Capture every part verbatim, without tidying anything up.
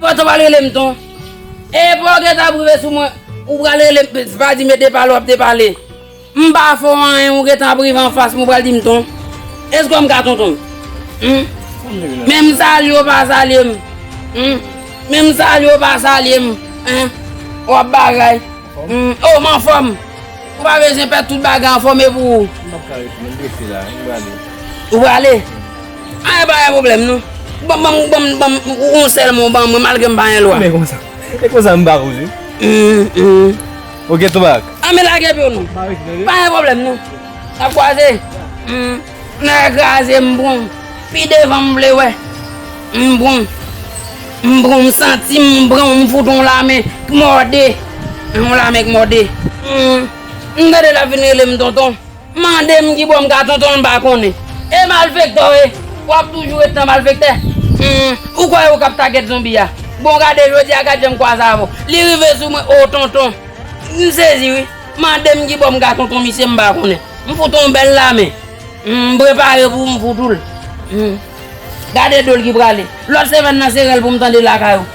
Ou pral rele m ton. E pa w gentan ap rive sou mwen, ou pral rele m, pa di m e depale w ap depale. M pa fè w anyen, ou gentan ap rive anfas mwen, ou pral di m ton. Èske m ka tonton? Hmm? Men m salye w pa salye m. Hmm? Men m salye w pa salye m. Hein? W ap bagay. Hmm? Oh, m anfòm. Ou pa bezwen pèdi tout bagay anfòm e pou ou. M p ap ka rete, m blese la, m prale. Ou prale? Anyen pa gen pwoblèm non. Ban m, ban m, ban m, ban m, yon sèl mo ban mwen, malgre m pa gen lwa. Men konsa. E konsa m pa koze. Hmm, hmm. Ok, Tobak. An men lage pye w non. Pa gen pwoblèm non. N ap kwaze. Hmm. Nèg kraze m pran w. Pi devan m vle wè. M pran w. M pran w, m santi m pran w, m fout w yon lame k mòde. Yon lame k mòde. Hmm. M tande l ap vin rele m tonton. Mande m ki bò m ka tonton l, m pa konnen. E malfektè w ye. W ap toujou ret nan malfektè. Hmm. Ou kwè yo k ap tagèt zonbi a? Bon, gade jodi a, gad jan m kwaze avè w. Li rive sou mwen, o tonton. M sezi wi. Mande m ki bò m ka tonton misye, m pa konnen. M fout w yon bèl lame. M prepare pou m fout ou l. Hmm. Gade do l ki prale. Lòt semèn nan se rèl pou m tande lakay ou.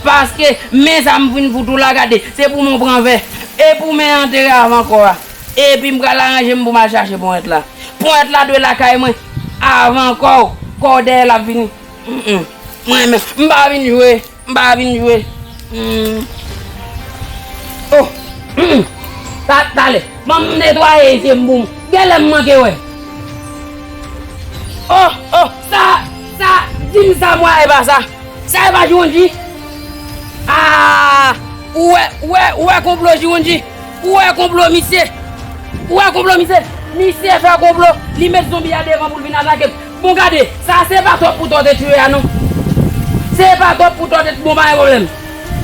Paske men sa m fin fout ou la, gade, se pou men w pran vè. E pou men antere avan kò a. Epi m pral aranje m pou m al chache ponyèt la. Ponyèt la dwe lakay mwen avan kò w. Kò w dèyè l ap vini. Mm, mm. Mwen menm, m pa vin jwe. M pa vin jwe. Hmm. Oh. Hmm. Ta-, talè. Ban m netwaye zye m pou m. Genlè m manke wè. Oh, oh, sa, sa, di m sa m wè e pa sa. Sa e pa Jiwondji? Ah, ou wè, ou wè, ou wè konplo Jiwondji? Ou wè konplo misye? Ou wè konplo misye? Misye fè konplo, li met zonbi a devan pou l vin atake m. Bon, gade, sa se pa twòp pou tò te tiye a non. Se pa twòp pou tò te, bon, pa gen pwoblèm.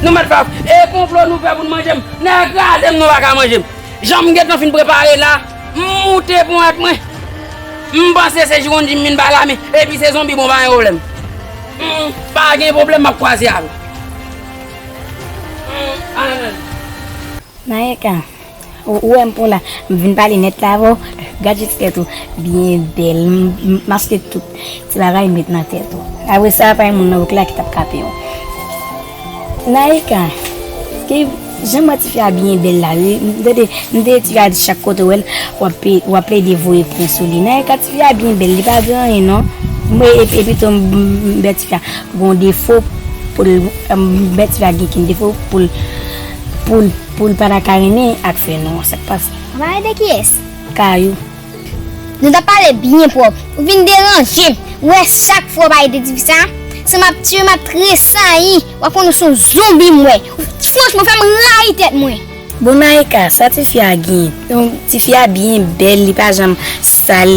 Nou mèt fè, e konplo nou fè pou n manje m. Nèg kraze m, nou pa ka manje m. Jan m gentan fin prepare la, m moute ponyèt mwen. M panse se Jiwondji m vin ba lame, epi se zonbi, bon, pa gen pwoblèm. Hmm, pa gen pwoblèm, m ap kwaze avè w. Hmm, amen. Naïka, ou, ou wè m pou la, m vin pale nèt la avè w, gad jis tèt ou, byen bèl, m, m, m achte tout ti bagay m met nan tèt ou. Apre sa, pa gen moun nan wout la ki t ap kape w. Naïka, ki jan m wè tifi a byen bèl la, wi, m tande, m tande tifi a di chak kote w wè l, w ap pe-, w ap plede voye pwen sou li. Naïka, tifi a byen bèl, li pa gen anyen non. Mwen, epi, epi tou, m, m, m, bèl tifi a. Gon defo pou l, m, bèt la gen ken defo pou l, pou l, pou l pa ta ka renmen ak fè non, sa k pase? Ou pa rete kiyès? Kayou. Nou t ap pale byen pwòp. Ou vin deranje m. Ou wè chak fwa w pa rete tifi sa, se m ap tiye, m ap tresayi. W ap konnen se yon zonbi m wè. Franchman, ou fè m rayi tèt mwen. Bon, Naïka, sa tifi a gen? Yon tifi a byen bèl, li pa janm sal.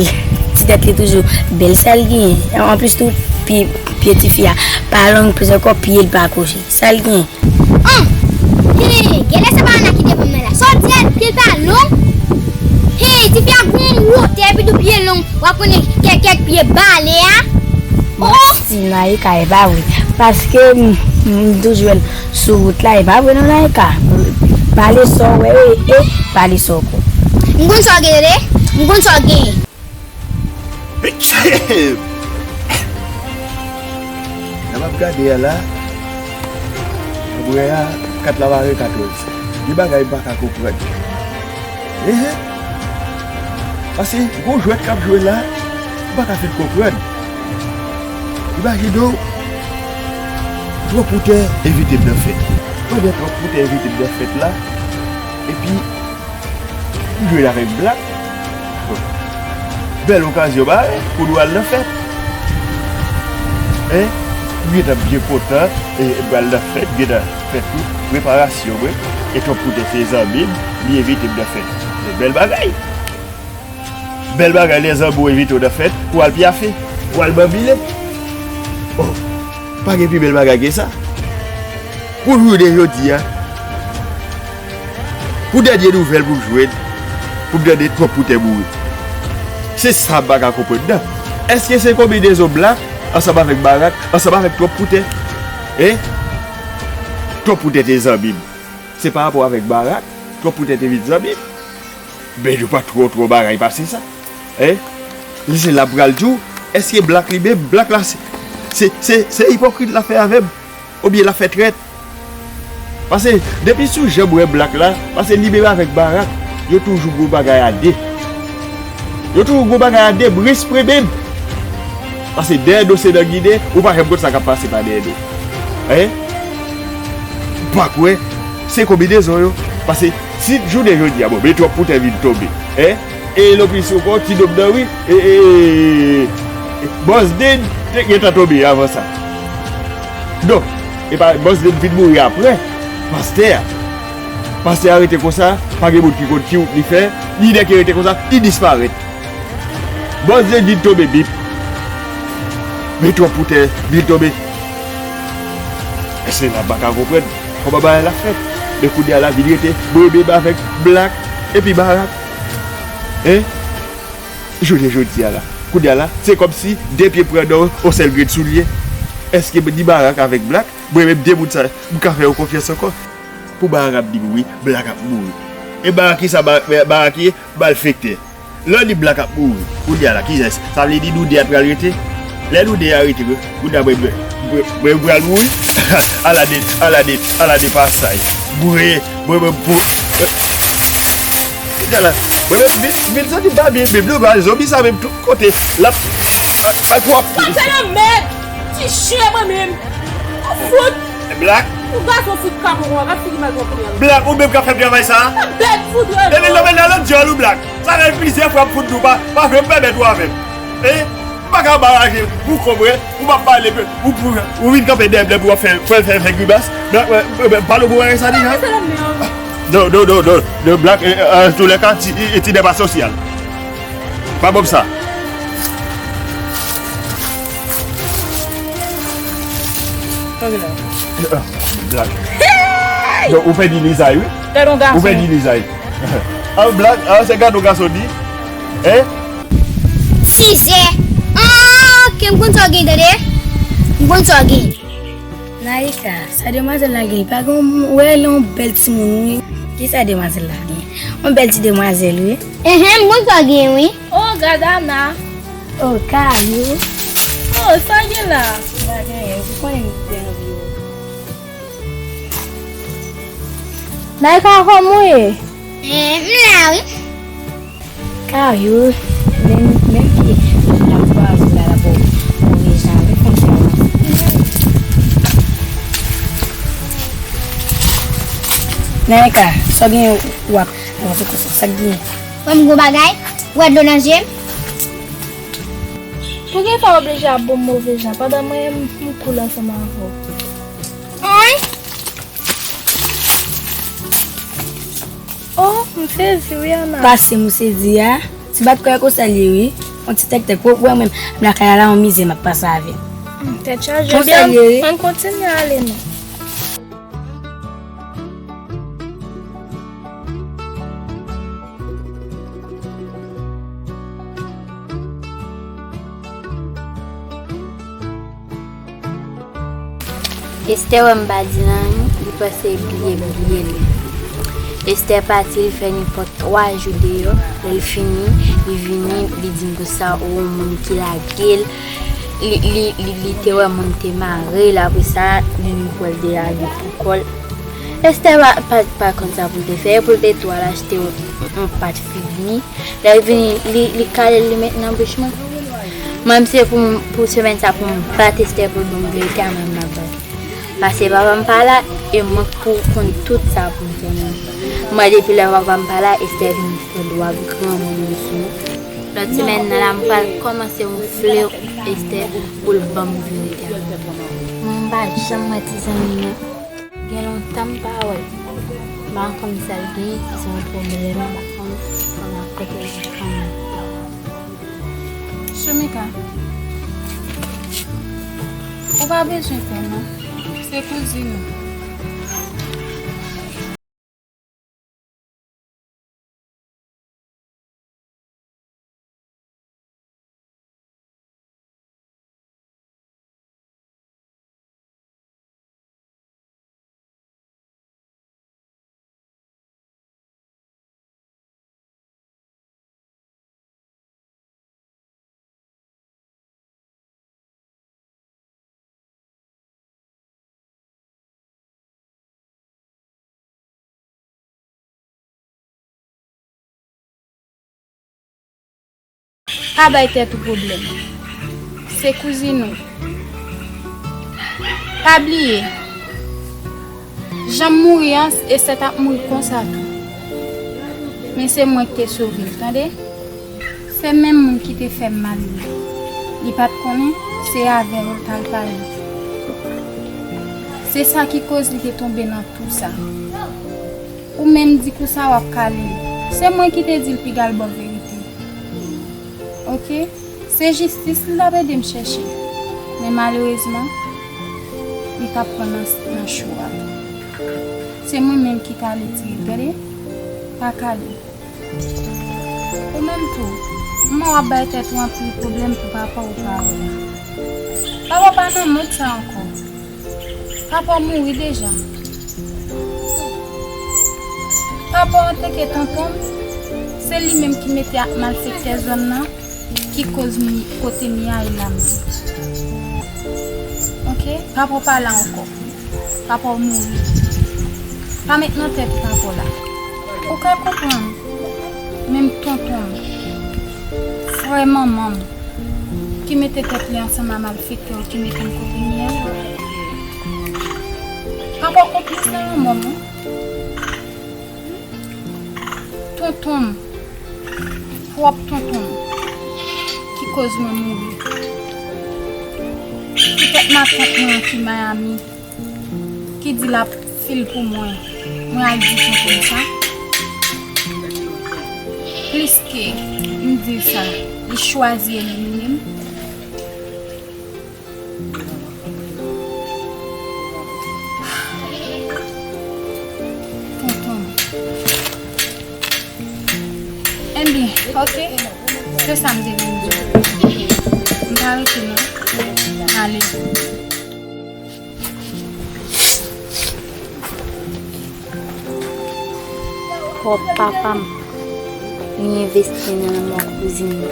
Ti tèt li toujou bèl. Sa l gen? Anplis tou, pye, pye tifi a pa long, plis ankò, pye l pa kwochi. Sa l gen? An! Hey, genlè se pa Ana ki devan m nan la. Sa w di a, pye l pa long? Hey, tifi a gon wotè, epi tou pye long. W ap konnen kèk, kèk pye bale a. Oh! Mèsi, Naïka, e pa vre. Paske m, m toujou wè l sou wout la, e pa vre non, Naïka. Pale sa w wè, e, e pale sa w kwè. M konn sa w gen, tande. M konn sa w gen. Jan m ap gade a la, m wè a, kat la bare katòz. Gen bagay m pa ka konprann. Ehe. Paske gon jwèt k ap jwe la, m pa ka fin konprann. Imajine w, twòp woutè envite m nan fèt. Pandan twòp woutè envite m nan fèt la, epi m jwe avèk Blak. Bèl okazyon ba pou nou al nan fèt. Hein? M gentan byen kontan, e, m pral nan fèt, m gentan fè tout preparasyon mwen. E twòp woutè se zanmi m, li envite m nan fèt. Se bèl bagay. Bèl bagay lè zanmi w envite w nan fèt, pou w al pyafe, pou w al banbile. Oh, pa gen pi bèl bagay ke sa. Pou jounen jodi a, pou dènye nouvèl pou m jwenn, pou m tande twòp woutè mouri. Se sa m pa ka konprann nan. Èske se konbinezon Blak ansanm avèk Barak, ansanm avèk twòp woutè? Hein? Twòp woutè te zanmi m. Se pa rapò avèk Barak, twòp woutè te vin zanmi m. Men nou pa twò, twò bagay pase sa. Hein? Li se la pral di w, èske Blak li menm, Blak la se, se, se, se ipokrit l ap fè avè m? Oubyen l ap fè trèt. Paske depi sou jan m wè Black la, paske li menm avèk Barak, yo toujou gon bagay a de. Yo toujou gon bagay a de, m espre menm. Paske dèyè do se nan Ginen, ou pa janm konn sa k ap pase pa dèyè do. Hein? M pa kwè, se konbinezon yo. Paske si jounen jodi a, bon, Metwòp poutè vin tonbe. Hein? E Lopis ankò, ti nonm nan wi. E, e, e, e, Bòs Ded te gentan tonbe avan sa. Donk, e pa Bòs Ded vin mouri apre pastè a. Pastè a rete konsa, pa gen moun ki konn ki wout li fè, lidè ki rete konsa, li disparèt. Bòs Ded vin tonbe bip. Metwòp poutè vin tonbe. Èske n ap pa ka konprann kòman bagay la fèt? Men kounye a la vin rete mwen menm avèk Black epi Barak. Hein? Jounen jodi a la. Kounye a la, se kòmsi de pye pran nan yon sèl grenn soulye. Èske ni Barak avèk Black, mwen menm de moun sa, m ka fè yo konfyans ankò? Pou Barak ap di m wi, Black ap mouri. E Barak ki sa Ba-, Barak ye? Malfektè. Lè w di Black ap mouri, kounye a la, kiyès? Sa vle di nou de a t pral rete? Lè nou de a rete, kounye a mwen, mwen, mwen, mwen pral mouri? Ala de, ala de, ala de pasaj. Mwen, mwen, mwen, pou, kounye a la, mwen menm, vin, vin santi m pa byen menm, non, ba zonbi sa menm tout kote. L ap, a, a, twòp. Sa fè nan mèd! Ti chen mwen menm! Ou fout! Black. Ou gason fout kapon konsa, gad figi mal konprann. Black, ou menm k ap fè travay sa a? Bèt fout wè. Depi lè w nan lòt dyòl ou Black. Sa fè plizyè fwa m fout di w pa, pa fè m pèmèt ou avè m. E, m pa ka baraje pou kòb wè, ou p ap pale, ou, ou, ou vin kanpe dèyè m lè pou w ap fè, fè, fè, fè grimas. Black, wè, wè, wè, pale pou bagay sa deja. Non, non, non, non, non, Black, e, e, an tou lè ka, ti, e, e, ti nèg pa sosyal. Pa ban m sa. Black. Donk, ou pèdi lizay, wi. Ou pèdi lizay. Ah, Black, ah, se gade yon gason di. Hein? Sizè. Ah, ok, m konn sa w gen, tande. M konn sa w gen. Naïka, sa demwazèl la gen, pa gen yon, wè, l yon bèl timoun, wi. Kisa demwazèl la gen? Yon bèl ti demwazèl, wi. Enhen, m konn sa gen, wi. Oh, gad Ana. Oh, Kayo. Oh, sa gen la? Pa gen anyen, ou konnen m te anvi w. Naïka, kòman w ye? Eh, m la, wi. Kayo, menm, menm ki l ap kwaze la, l ap move jan, li konn fè yon. Naïka, sa w gen w ap, w ap fè konsa, sa k gen? Wè m gwo bagay, wè dlo nan je m. Poukisa w oblije ap bon move jan, pandan mwen, m, m cool ansanm avè w? Anyen? Oh, m sezi wi, Ana. Pase m sezi a. Ti bat kò konsa l ye wi. Yon ti tèktèk. Wè, wè mwen, m lakay la, yon mizè m ap pase avè l. Hmm, tèt chaje. Konsa l ye wi. Ann kontinye ale non. Esther wè m pa di l anyen, li panse bliye m bliye li. Esther pati, li fè nenpòt twa jou deyò, lè l fini, li vini, li di m konsa, ou yon moun ki lage l, li, li, li, li te wè moun te mare l, apre sa, li menm pou l te lage pou kò l. Esther pa, pa, pa konn sa pou l te fè, e pou l te tou al achte yon, yon pat figi. Lè l vini, li, li kale l, li met nan bouch mwen. Mwen, m se pou, pou semèn sa, pou m bat Esther pou l ban m verite a, mwen, m ap bat. Paske papa m pa la, e mwen k pou konn tout sa pou m fè menm. Mwen, depi lè papa m pa la, Esther vin fè dwa granmoun li sou mwen. Lòt semèn nan la, m pral kòmanse wonfle Esther pou l ban m verite a. Mwen, m pa janm wè ti zanmi m nan. Gen lontan m pa wè l. M pa konn sa l gen, si se yon pwoblèm, m pa konn, m pa konn kote l kanmenm. Choumika, ou pa bezwen pè non. Se kouzin ou. Pa bay tèt ou pwoblèm. Se kouzin ou. Pa bliye, jan m mouri an, Esther t ap mouri konsa tou. Men se mwen ki te sove l, tande? Se menm moun ki te fè m mal yo. Li pa t konnen, se avè w l t al pale. Se sa ki koz li te tonbe nan tou sa. Ou menm di kou sa w ap kale l. Se mwen ki te di l piga l ba w verite. Oke? Se jistis li t ap ede m chèche. Men malerezman, li t ap pran nan, nan cho a. Se mwen menm ki t ale tire l, tande? Pa kale. Ou menm tou, m wè w ap bay tèt ou anpil pwoblèm pou papa w pa wè a. Papa w pa nan mond sa ankò. Papa w mouri deja. Papa w an tanke tonton m, se li menm ki mete ak malfektè zòn nan, ki koz mi, kote mi a ye la m ye. Oke? Papa w pa la ankò. Papa w mouri. Pa met nan tèt ou papa w la. Ou ka konprann. Menm tonton m, frè manman m, ki mete tèt li ansanm a malfektè yo ki mete m kote m ye a. Papa w konplis nan lanmò m, wi. Tonton m, pwòp tonton m, ki koz mwen mouri. Poutèt matant mwen an ki Miami, ki di l ap fil pou mwen, mwen al di tonton m sa. Pliske m di l sa, li chwazi elimine m. Tonton. Ebyen, oke. Se sa m te vin di w. M pa rete non. Ale. Pwòp papa m, li envesti nan lanmò kouzin li.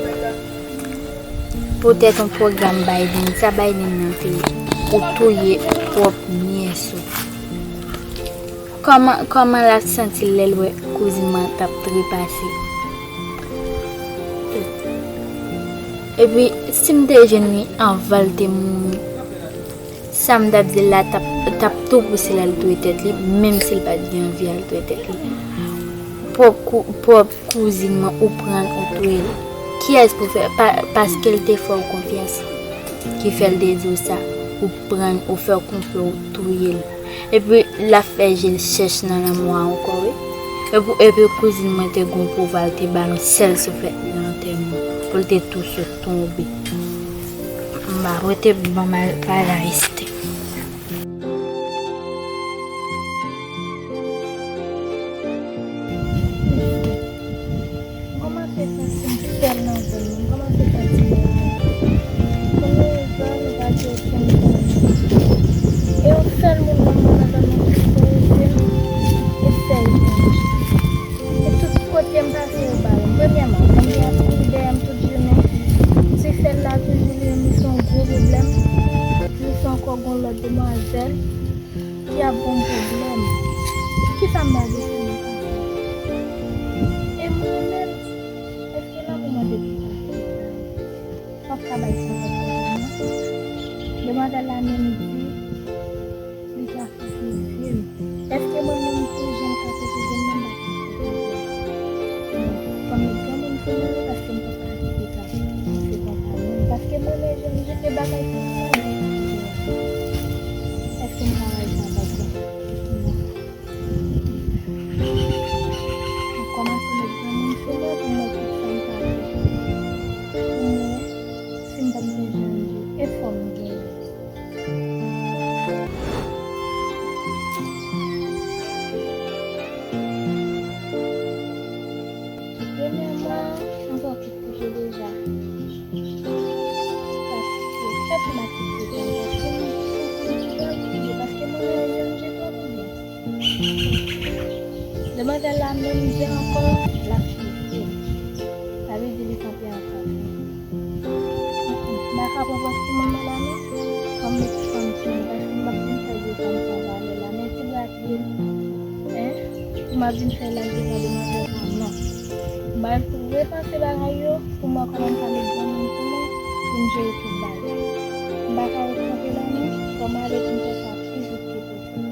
Poutèt yon pwogram Biden, sa Biden nan te ye, ou touye pwòp nyès ou. Kòman, kòman l ap santi l lè l wè kouzin mwen t ap trepase? Epi, si m te jwenn li anvan l te mouri, sa m t ap di l la t ap, t ap tou pouse l al touye tèt li, menm si l pa t gen anvi al touye tèt li. Pwòp kou-, pwòp kouzin mwen, ou pran l, ou touye l. Kiyès pou fè, pa, paske l te fè w konfyans, ki fè l te di w sa, ou pran l, ou fè w konplo, ou touye l. Epi, l ap fè je l chèch nan lanmò a ankò, wi. Epi, epi kouzin mwen te gon pouvwa, l te ba l yon sèl souflèt nan antèman, pou l te tou sot tonbe. M pa rete ban bagay isi. M kòmanse santi m sèl nan zòn nan. M kòmanse santi m mal. Konbyen zòn ou pa gen okenn zanmi? E yon sèl moun nan mwen nan zòn nan ki sipoze ede m, e sèl Angie. E tout kote m pase, yo ba yo. Premyèman, zanmi ap kouri dèyè m tout jounen. Ti sèl la toujou li menm, li se yon gwo pwoblèm. Plis ankò, gon lòt demwazèl ki ap ban m pwoblèm. Kisa m ba de zanmi konsa? E mwen menm, èske lanmou mande pou pase sa? M p ap ka bay sa kòm konplimman. Demwazèl la menm di li ka sekize m. Èske mwen menm tou jan l ka sekize m nan, m pa ka sekize l? Non, fò m met granmoun sou mwen wi, paske m p ap ka kite sa pase konsa menm. Paske mwen menm jan m jete bagay pou mwen menm. Èske m ka bay sa kòm konplimman? Non. Mwen kòmanse met granmoun sou mwen pou m wè tout sa m ka fè. Pou m wè si m p ap gen jan m di e fò m genyen. Premyèman, m pran tout kote deja. Paske fè pou m akipte kò m, paske m, m, m, m, m, paske mwen menm jan m jete w pou mwen. Demwazèl la menm di ankò, l ap swiv tou. Sa vle di li kanpe anfas mwen. M pa ka pran pòz timoun nan la non. Fò m met fanm sou mwen, paske m p ap vin fè gwo fanm san valè la. Men ti bra ki, en, pou m ap vin fè laj devan demwazèl la, non. M Mwen al repase bagay yo pou mwen kòman m ka met granmoun pou mwen pou m jere tout bagay. M pa ka ret kanpe la non, fò m ale pou m fè sa pi vit ke posib.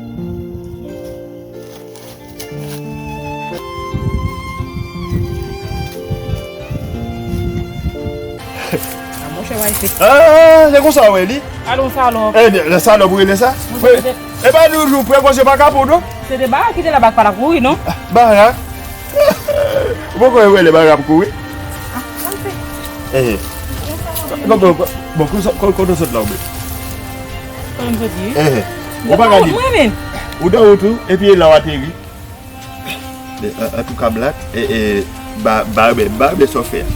Ah, monchè, w al fè. Ah, se konsa w wè li? Alon salòp. Eh, de, de salòp ou rele sa? Monchè, se te... E pa nou jou prè konse pa kapot, non? Se te Barak ki te la, Barak pa la kouri, non? Barak? Ou poko wè lè Barak ap kouri? Ah, sa l fè? Eh. Non, bon, bon, bon, kote w sot la, ou menm? Kote m soti? Eh. Ou pa ka di. Mwen menm. Ou nan wout ou, epi e la w ateri. Men, an, antouka, Black, e, e, ba, ba, ba, ba, men sa w fè a.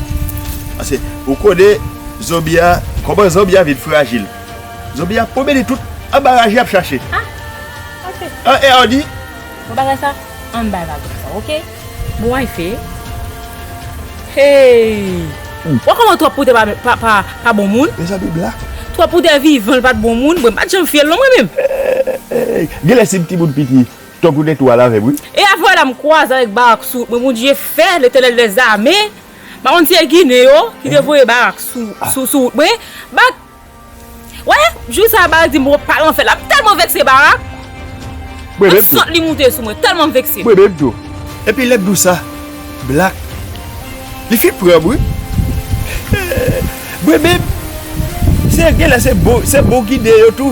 Paske, ou konnen, zonbi a, kòman zonbi a vin frajil. Zonbi a pwomene tout anba raje ap chache. Ah, ok. An, e, an di? Bon, bagay sa, ann bay bagay sa, ok? Bon, wife. Hey! Hmm. Wè kòman twòp poutè pa, pa, pa, pa bon moun? Mezanmi, Black. Twòp poutè vivan, l pa t bon moun. Mwen, m pa t janm fye l, non, mwen menm. Hey, genlè si m timoun piti. Tankou de twal avè m, wi. E avè la m kwaze avèk Barak sou wout mwen, Bondye fè, Letènèl dèzame. M pa konn si e Ginen yo ki te voye Barak sou, sou, sou wout mwen. Barak, wè, jou sa Barak di m pou pale anfè la. M tèlman vekse Barak. Mwen menm tou. Sot li moute sou mwen, tèlman m vekse. Mwen menm tou. Epi lè m di w sa, Black, li fin pran m, wi. Mwen menm, se genlè se bon, se bon Ginen yo tou.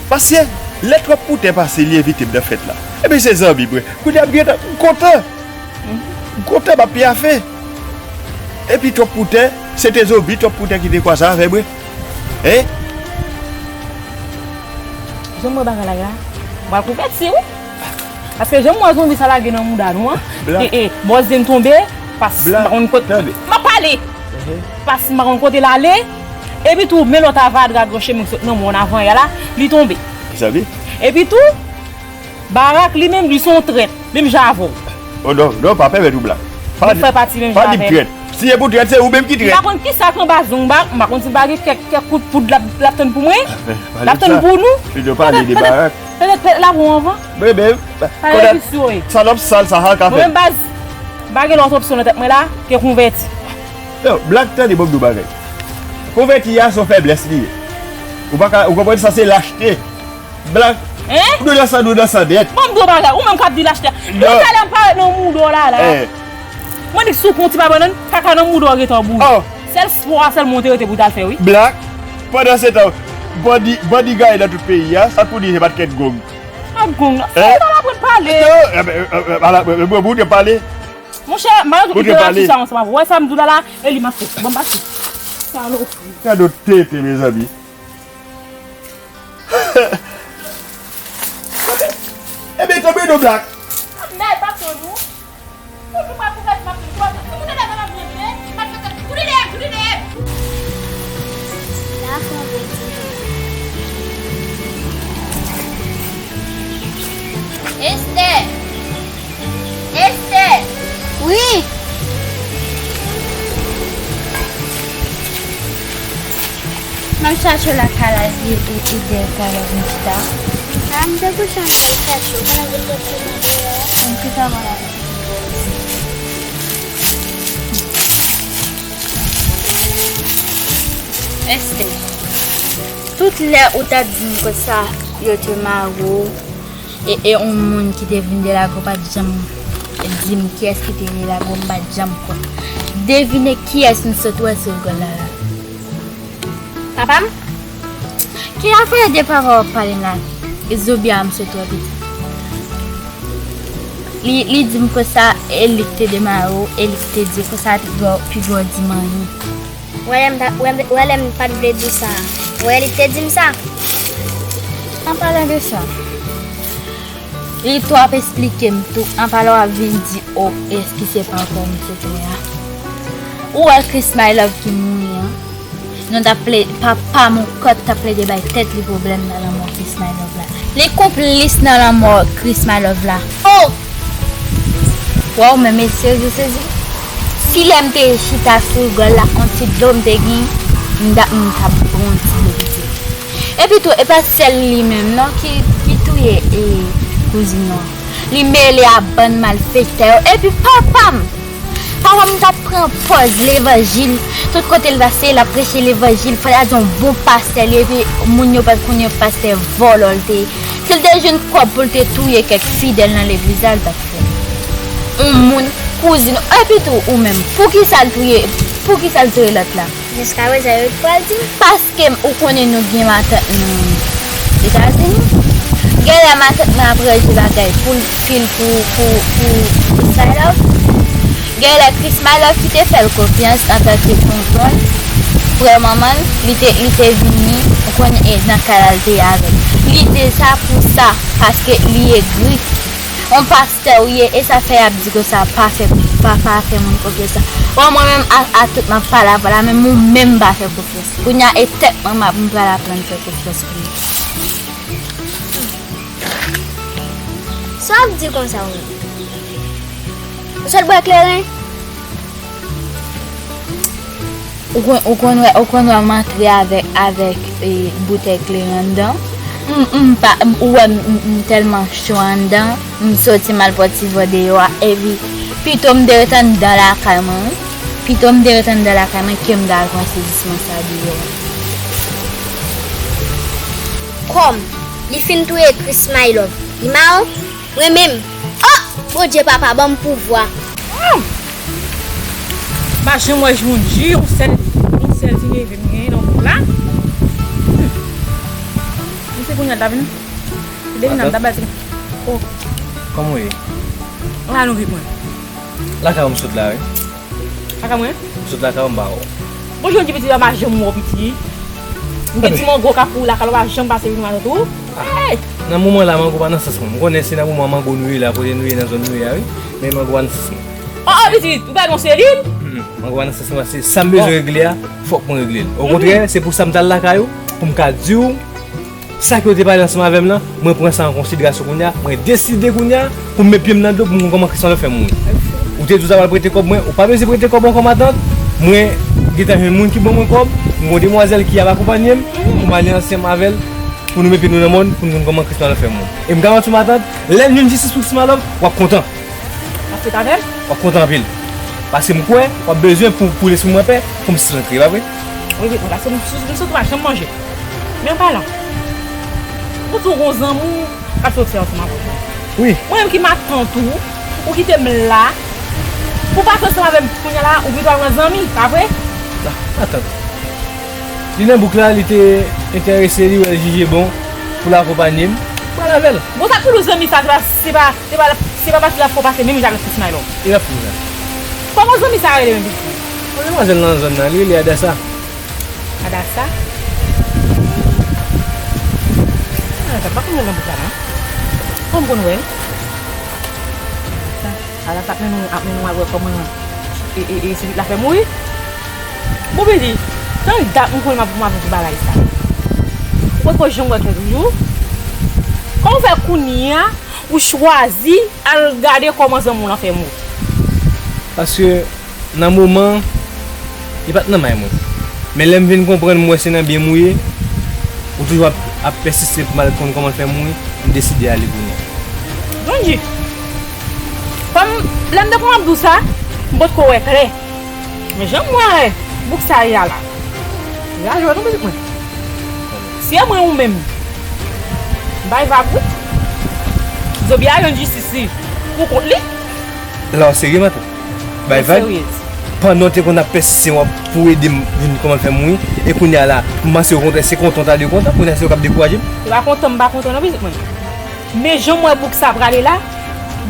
Paske lè twòp poutè pase, li envite m nan fèt la. Epi se zanmi mwen. Kounye a m gentan, m kontan. M kontan, m ap pyafe. Epi twòp poutè, se te zonbi twòp poutè ki te kwaze avè mwen. Hein? Jan m wè bagay la ye la, m pral konvèti, wi. Paske jan m wè zonbi sa lage nan mouda nou an, Black. E, e, bòz de m tonbe, pas m pa konn kote. Tande. M ap pale. Mhm. Pas m pa konn kote l ale. Epi tou, men lòt avadra gran chemen k sot nan mòn avan yè la, li tonbe. Mezanmi. Epi tou, Barak li menm, li se yon trèt, menm jan avè w. Oh non, non, pa pèmèt ou, Black. Pa di, pa di m trèt. Si e pou trèt, se ou menm ki trèt. M pa konn kisa k anba zong Barak, m pa konn si l pa gen kèk, kèk kout poud l ap, l ap tann pou mwen. L ap tann pou nou. Li te pale de Barak. Petèt, petèt, petèt l ap wè w anvan. Pale de visye. Salòp sal sa, sa ka fèt. Mwen menm baz, m pa gen lòt opsyon nan tèt mwen la ke konvèti. Yo, Black, tande, ban m di w bagay. Konvèti a se yon fèblès li ye. Ou pa ka, ou konprann sa se lachte. Black. Hein? Ou dwe nan sa, dwe nan sa nèt. Bon, m di w bagay, ou menm k ap di lachte. Non. Talè m parèt nan mouda w la, la. Eh. Mwen di si w pran yon ti pa bannann, kaka nan mouda w gentan boule. Oh. Sèl spò a sèlman w te rete pou w t al fè, wi. Black, pandan se tan, bandi, bandi gaye nan tout peyi a, sa pou di se pa t kèt gong. Pa gong, non. Eh? Fò w pa aprann pale. Non, eh, eh, eh, eh, ala, eh, eh, bon, bon, ou te pale. Monchè, m pa renmen jan ti sa ansanm avè w. Wè sa m di w la la, e li m ap fè. Bon, m pase. Salopri. Gade w tenten, mezanmi. Ebyen, tonbe non, Black. Ap bay baton nou. Ou nou pa pou gade m ap vin. Ou nou dèyè m ap vin. M ap fè tèt. Ou nou dèyè m, ou nou dèyè m. La fè yon betiz. Esther! Esther! Wi! M ap chache w lakay la, e, e, e, dèyè talè, m chita. A, m te kouche anba l chache w, pandan m te soti nan deyò. M chita, mwen la. Esther, tout lè ou t ap di m konsa, yo te mare w, e, e yon moun ki te vin de lagwo pa t janm di m kiyès ki te vin de lagwo, m pa t janm kwè. Devine kiyès m sot wè sou rigòl la la. Papa m? Ki afè de papa w ap pale m la? E zonbi a m sot wè piti. Li, li di m konsa, e li k te demare w, e li k te di konsa, pi gwo, pi gwo di m anyen. Wè lè m ta, wè, wè lè m pa t vle di sa. Wè li te di m sa. An palan de sa, li tou ap esplike m tou. An palan w ap vin di, o, eski se pa kò m sot wè a? Ou wè Chris My Love ki mouri an? Nou t ap plede, papa m ankò t ap plede bay tèt li pwoblèm nan lanmò Chris My Love la. Li konplis nan lanmò Chris My Love la. Oh! Waw, men mesye, je sezi. Si lè m te chita sou rigòl la, yon ti dlo m te gen, m t ap, m t ap pran yon ti dlo piti. Epi tou, e pa sèl li menm non ki, ki touye, e, kouzin nou an. Li mele a bann malfektè yo. Epi papa m, Papa m t ap pran pòz levanjil. Tout kote l pase, l ap preche levanjil. Fò l al jwenn yon bon pastè. Li epi moun yo pa t konnen pastè vòlò l te ye. Si l te jwenn kòb pou l te touye kèk fidèl nan legliz la, l t ap fè l. Yon moun, kouzin, epi tou ou menm, poukisa l touye, poukisa l touye lòt la? Jiskaprezan, yo pral di m. Paske ou konnen nou gen matant nou Etazini. Genlè matant mwen ap ranje bagay pou l fil pou, pou, pou Chris My Love. Genlè Chris My Love ki te fè l konfyans antanke tonton l, frè manman l, li te, li te vini, ou konnen, e nan kay la l te ye avè l. Li deja pou sa, paske li egri. On pastè ou ye, e sa fè y ap di konsa, pa fè, pa, pa fè moun konfyans la. Bon, mwen menm, a, a tout m ap pale avè w la, menm ou menm pa fè konfyans. Kounye a, e tèt mwen, m ap, m pral aprann fè konfyans pou mwen. Sa w ap di konsa, ou menm? Ou sot bwè kleren? Ou konn, ou konn wè, ou konn wè m antre avèk, avèk, e, boutèy kleren anndan. M, m pa, m, ou wè m, m, m tèlman cho anndan, m soti m al pran ti van deyò a, epi pito m te ret anndan lakay mwen, wi. Pito m te ret anndan lakay mwen ke m t al pran sezisman sa deyò a. Kòm li fin touye Chris My Love, li mare w? Mwen menm. Oh! Bondye papa, ban m pouvwa. Hmm. M pa janm wè Jondji, yon sèl, yon sèl ti neve m genyen nan gwoup la. Hmm. Misye kounye a l ta vin. Depi nan m ta bati. Oh. Kòman w ye? An la nou vit mwen. Lakay ou m sot la, wi. Lakay mwen? M sot lakay ou m pa wè w. Bon, Jondji piti, m pa janm wè w piti. M gen ti mango k ap pouri lakay la, w pa janm pase vin matant ou. Ah. Hey! Nan moman la, mango pa nan sans mwen. M konnen se nan moman mango nou ye la, kote nou ye nan zòn nou ye a, wi. Men mango pa nan sans mwen. Oh, oh, piti, ou pa nan seri? Mm, mm. Mango pa nan sans mwen, se sa m bezwen regle a, fòk mwen regle l. Okontrè, se pou sa m t al lakay ou, pou m ka di w, sa ke w te pale ansanm avè m lan, mwen pran sa an konsiderasyon kounye a, mwen deside kounye a pou m met pye m nan dlo pou m konn kòman Chris My Love fè mouri. Ou te di w ta pral prete kòb mwen, ou pa bezwen prete kòb ankò matant, mwen gentan jwenn moun ki ban mwen kòb, m gen yon demwazèl ki ap akonpanye m, pou m ale ansanm avè l, pou nou met pye nou nan mòn, pou n konn kòman Chris My Love fè mouri. E m garanti w matant, lè n jwenn jistis pou Chris My Love, w ap kontan. W ap fèt avè l? W ap kontan anpil. Paske m kwè, w ap bezwen pou, pou lespri m anpè, pou m santre, pa vre? Wi, wi, paske m, m, m santi w pa janm manje. Men an palan, ou di w gon zanmi w k ap soti ansanm avè w. Wi. Mwen menm ki matant ou, ou kite m la, pou w pase ansanm avè m kounye a la, ou pito al pran zanmi, pa vre? La, matant. Li nan bouk la, li te enterese, li wè l jije bon pou l akonpanye m, m pral avè l. Bon, sa toujou zanmi sa, se pa, se pa, se pa, se pa paske l ap fè w pase menm jan avèk Chris My Love. E l ap fè w sa. Kòman zanmi sa rele menm, pitit? Yon demwazèl nan zòn nan, li rele Adasa. Adasa? Ah, sa pa konn nan bouk la, non. Kòm konn wè l. Sa, ala sa ap mennen w, ap mennen w al wè kòman, e, e, e, se lit la fè mouri. Bon, piti, tann dat m konnen m ap, m ap di bagay sa. Ou poko janm wè kè toujou. Kòman w fè kounye a, ou chwazi al gade kòman zanmi w lan fè mouri? Paske nan moman, li pa t nan may mwen. Men lè m vin konprann, m wè se nan byen m ou ye, ou toujou ap, ap pèsiste pou m al konn kòman l fè mouri, m deside ale kounye a. Jondji, kòm lè m te konn ap di w sa, m potko wè klè. Men jan m wè bouk sa ye a la, li pa jwe non, pitit mwen. Si e mwen ou menm, m bay vag wi. Zobya jwenn jistis li pou kont li. La w serye, matant? Bay vag. Pandan w te konn ap pèsiste w ap pou ede m vin kòman l fè mouri, e kounye a la, m panse okontrè se kontan w ta dwe kontan, kounye a se ou k ap dekouraje m. Se pa kontan m pa kontan non, pitit mwen. Men jan m wè bouk sa prale la,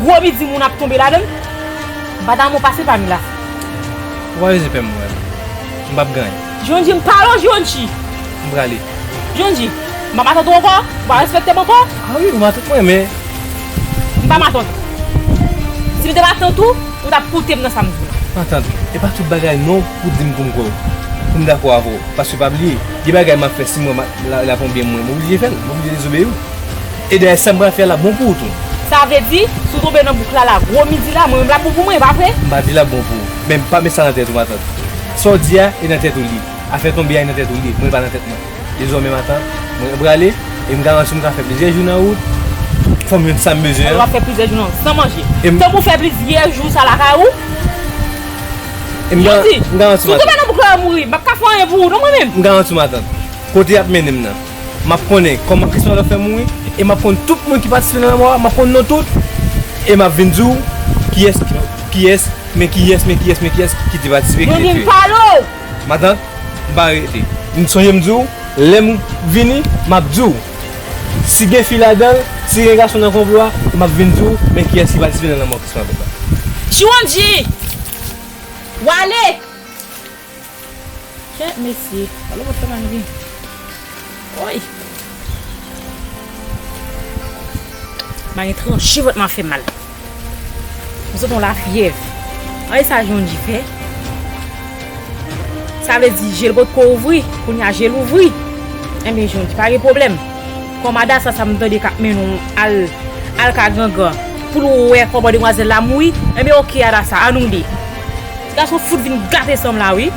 gwo midi moun ap tonbe ladan l, m pa ta renmen w pase pami la. Ou pa bezwen pè m, mwen. M p ap gen anyen. Jondji, m pale w, Jondji. M prale. Jondji, m pa matant ou ankò? Ou pa respekte m ankò? Ah wi, ou matant mwen, men. M pa matant ou. Si m te matant ou, ou t ap koute m nan sa m di w la. Matant, e pa tout bagay non pou di m pou m kwè w, pou m dakò avè w. Paske pa bliye, gen bagay m ap fè, si m wè m ap, l ap yon byen mwen, m oblije fè l, m oblije dezobeyi w. E dayè, sa m pral fè a la bon pou ou tou. Sa vle di, si w tonbe nan bouk la, la, gwo midi la, mwen menm l ap bon pou mwen, e pa vre? M pa di l ap bon pou ou, men pa met sa nan tèt ou, matant. Sa w di a, e nan tèt ou l ye. Afè tonbe a, e nan tèt ou l ye, mwen, e pa nan tèt mwen. Dezòmè, matant, mwen prale, e m garanti w m ka fè plizyè jou nan wout, fò m jwenn sa m bezwen an. W ap fè plizyè jou nan wout, san manje. Tankou w fè plizyè jou sa lakay ou, M ga-, Jodi, m garanti si w matant. Tonbe nan bouk la, w mouri. M p ap ka fè anyen pou ou, non, mwen menm. M garanti w matant. Kote y ap mennen m nan, m ap konnen kòman Chris Malove fè mouri, e m ap konn tout moun ki patisipe nan lanmò a, m ap konn non tout, e m ap vin di w kiyès, kiyès, men kiyès, men kiyès, men kiyès ki te patisipe, ki te touye. Pale w! Matant, m pa rete. M sonje m di w, lè m vini, m ap di w. Si gen fi ladan l, si gen gason nan konplo a, m ap vin di w, men kiyès ki patisipe nan lanmò Chris Malove la. Chiwondji! Wale! Kèt mesye, alo, w ap fè m anvi. Woy! M a gen tranche vant m ap fè mal. M sot yon lafyèv. Ay sa Jondji fè. Sa vle di je l potko ouvri, kounye a je l ouvri. Enben Jondji, pa gen pwoblèm. Kòm Adasa sa m tande k ap mennen w al, al ka Gangan pou l wè kòman demwazèl la mouri, enben oke Adasa, ann nou de. Ti gason fout vin gate san m la wi.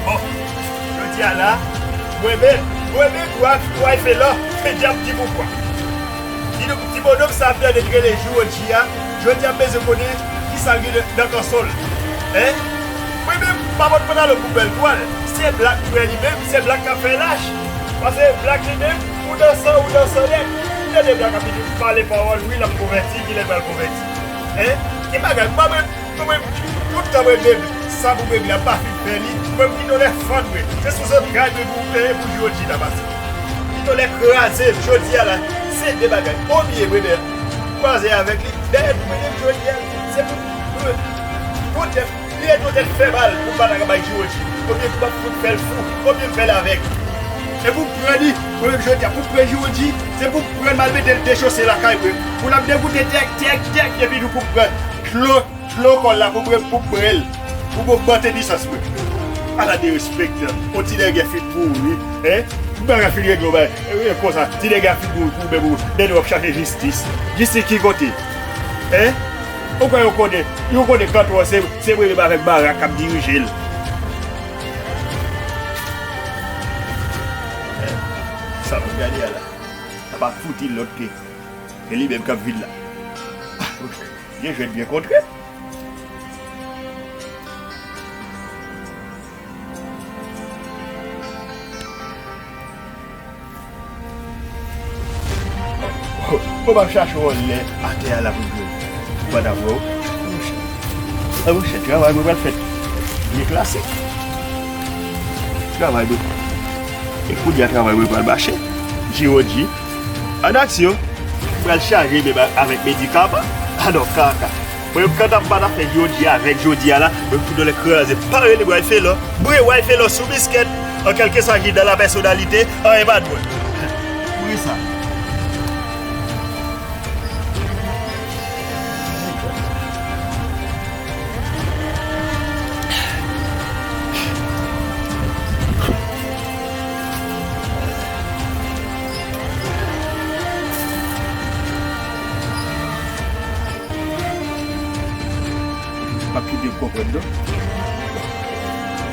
Bon, jodi a la, mwen menm, mwen menm, w a, w a fè lò, fè djab di poukwa. Di nou, ti bonòm sa ap tande k rele Jondji a, Jondji ap bezwen konnen kisa l gen nan, nan kanson l. Hein? Mwen menm, m pa pot pantalon pou bèl twal. Se blak mwen li menm, se blak k ap fè lach. Paske blak li menm, ou nan san, ou nan san nèt. Tande blak ap vin pale pawòl, wi, l ap konvèti, kilè l pral konvèti. Hein? Ki bagay, m pa mwen, mwen, mwen, tout tan mwen menm, sa pou mwen la, m pa fin fè li, mwen m kite w lè fann mwen. Se sou zantray mwen pou, eh, pou Jondji ta pase. Kite w lè kraze, jodi a la, se de bagay. Obye mwen menm, kwaze avèk li, dèyè tou mwen menm jodi a, se pou, pou, pou tèt. Li ret yon tèt fè mal pou m pa ta ka bay Jondji. Konbyen kou m ap fout fè l fou, konbyen m fè l avèg. E pou m pran li, mwen menm jodi a, pou m pran Jondji, se pou m pran l m al mete l dechose lakay mwen. Pou l ap degoute tèk, tèk, tèk, epi nou pou m pran dlo, dlo kò l la pou m, pou m pran l, pou m ogmante nisans mwen. Ala derespektan, on ti nèg gen fin mouri, hein? M pa ka fin regle yon bagay, e, e, konsa, ti nèg a fin mouri pou ou menm, ou, nèg w ap chache jistis. Jistis ki kote? Hein? Ou kwè yo konnen, yo konnen kantò se, se mwen menm avèk Barak k ap dirije l. Sa m ap gade a la, sa pa fouti lòt ke, ke li menm k ap vin la. Byen jwèt, byen kontre. Bon, m ap chache w anlè atè a la pou jwe. Ou pa dakò? A monchè, travay mwen pral fèt. Byen klase. Travay mwen. E kounye a travay mwen pral mache. Jewonji. An aksyon. Pral chaje menm avèk medikaman. Alò, kaka. Mwen menm, kanta m pa ta fè jodi avèk jodi a la, mwen tout lè kraze. Pa rele Bway Felò. Bway Felò sou biskèt. An kèlkeswa ki dan la pèsonalite, anyen pa dwòl. Pou ki sa? M ap kite w konprann non.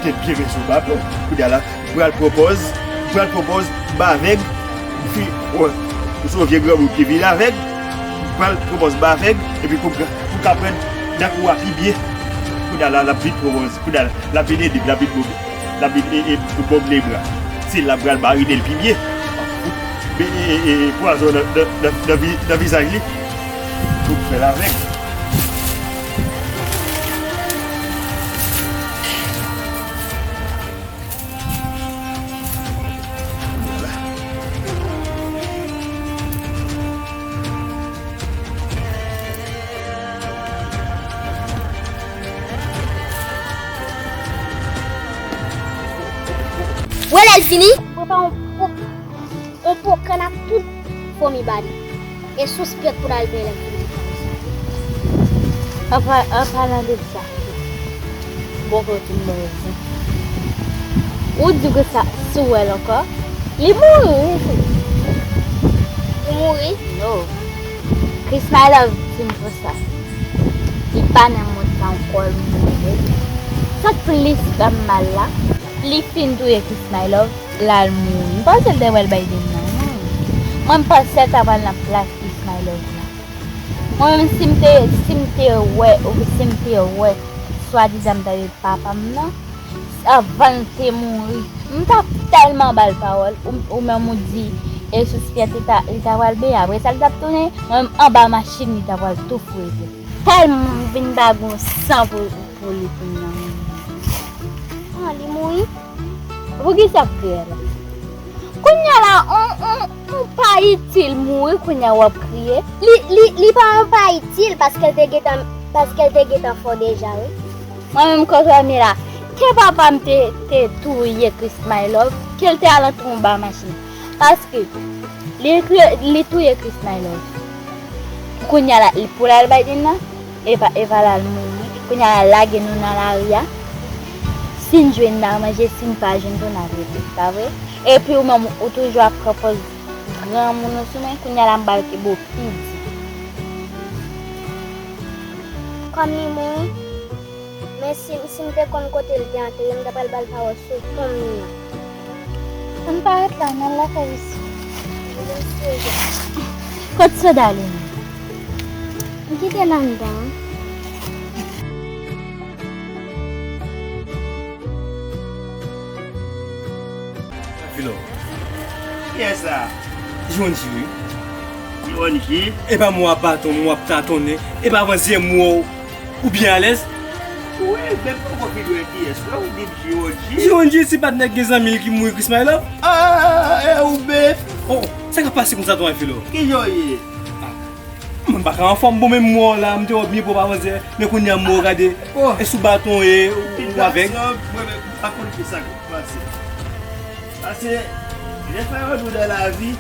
Te byen bezwen w baton. Kounye a la, m pral pran pòz, m pral pran pòz, m avèg, m fi, w, m se yon vye granmoun ki vin avèg, m pral pran pòz m avèg, epi pou m ka, pou m ka pran nan kou a pi byen. Kounye a la, l ap vin pran pòz, kounye a la, l ap vin ede m, l ap vin bon. L ap vin e, e, bon m lebra. Se l ap pral marine l pi byen. E, e, e, e, pwazon nan, nan, nan, nan vi-, nan vizaj li. Pou m fè l avèg. Wè lè l fini. Prepare yon po, yon po kann ak tout fomi ba li. E sispèk pou l al benyen lè l fini. An pa-, an palan de sa, bon kote m mwen di. Ou di ke sa sou wè l ankò? Li mouri wi. Li mouri? No. Chris My Love di m konsa. Li pa nan mond sa ankò, li mouri. Sa k plis fè m mal la, li fin touye Chris My Love, l al mouri. M panse l te pral bay Dave nan men. Mwen m panse l ta pral nan plas Chris My Love la. Mwen menm, si m te, si m te wè, oubyen si m te wè, swadizan m ta papa m nan, anvan l te mouri, m t ap tèlman ba l pawòl, ou, ou menm ou di, e sou Spirit li ta, li ta pral benyen, apre sa li t ap tounen, mwen menm anba machin li ta pral tou fou ete. Tèlman m vin pa gon san pou, pou li kounye a, mwen menm. Ah, li mouri? Poukisa w ap kriye la? Kounye a la, on, on, on pa itil mouri, kounye a w ap kriye. Li, li, li pa, pa itil paske l te gentan, paske l te gentan fò deja, wi. Mwen menm, kote w ap ye la, ke papa m te, te touye Chris My Love, ke l te al antre anba machin. Paske li, li touye Chris My Love. Kounye a la, li pou l al bay din nan, e pa, e pa la l mouri. Kounye a la, lage nou nan lari a. Si n jwenn, n a manje, si n pa jwenn tou, n a rete. Pa vre? Epi ou menm, ou toujou ap pran pòz granmoun ou sou mwen, kounye a la, m pral kenbe w pi di. Kòm li mouri, men si, si m te konn kote l te antere, m ta pral ba l pawòl sou tonm li an. Ann parèt la, n al lakay misye. Kot Soda ale menm? M kite l anndan. Filo. Kiyès sa? Jwanji wi. Jwanji? E pa mwen w ap baton, mwen w ap tatonnen. E pa avan zyèm mwa w ou byen alèz? Wi, men poko fin wè kiyès. Lè ou di m Jwanji. Jwanji, ti patnè k gen zanmi l ki mouri, Chris My Love. Ah, e ou menm? Oh, sa k ap pase konsa tou, Filo? Kijan w ye? Mwen pa ka anfòm, bon, menm mwen la, m te wè w byen pwòp avan yè, men kounye a m wè w gade, e sou baton e ou avèg. Mwen menm, m pa konn kisa k ap pase. Paske, lè sa yo nou nan lavi,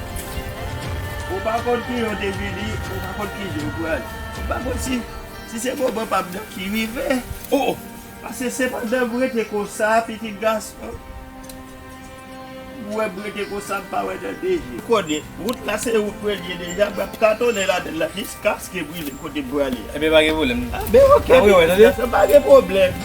ou pa konn kijan w te vini, ou pa konn kijan w pral. M pa konn si, si se moman pa m nan ki rive. Oh, oh. Paske se pandan m rete konsa, pitit gason. Ou wè m rete konsa, m pa wè nan de je. Ou konnen, wout la se wout mwen l ye deja, m ap tatonnen ladan l la jiskaske m rive kote m prale a. Ebyen, pa gen pwoblèm. A, ben, oke, pitit gason, pa gen pwoblèm.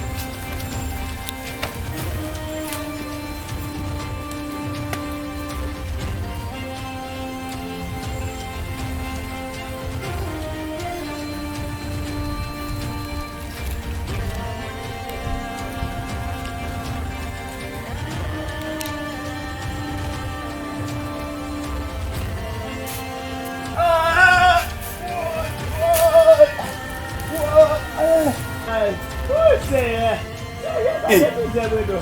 Ey,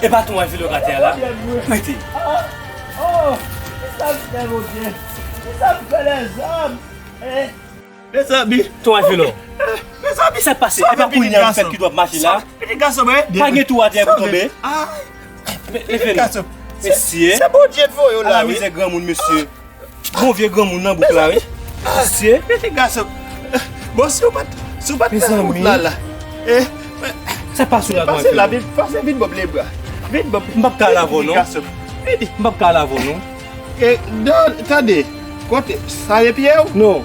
e pa tonton Filo k atè a la? Rete. Oh, kisa m fè, Bondye? Kisa m fè, lèzòm? Eh, mezanmi. Tonton Filo. Mezanmi. Sa k pase? E pa kounye a m fèt ki dwòp mache la? Pitit gason mwen. Pa gen tou atè pou tonbe. Pitit gason. Mesye. Se Bondye k voye w la, wi. Ala mizè granmoun, mesye. Bon vye granmoun nan bouk la, wi. Mesye. Pitit gason. Bon, si w pa t, si w pa t nan wout la, la. Eh, sa k pase la, tonton Filo? Vin, pase, vin ban m lebra. Vin ban m. M p ap ka al avè w, non. Vini. M p ap ka al avè w, non. Eh, non, tande. Kote? Sa ye pye w? Non.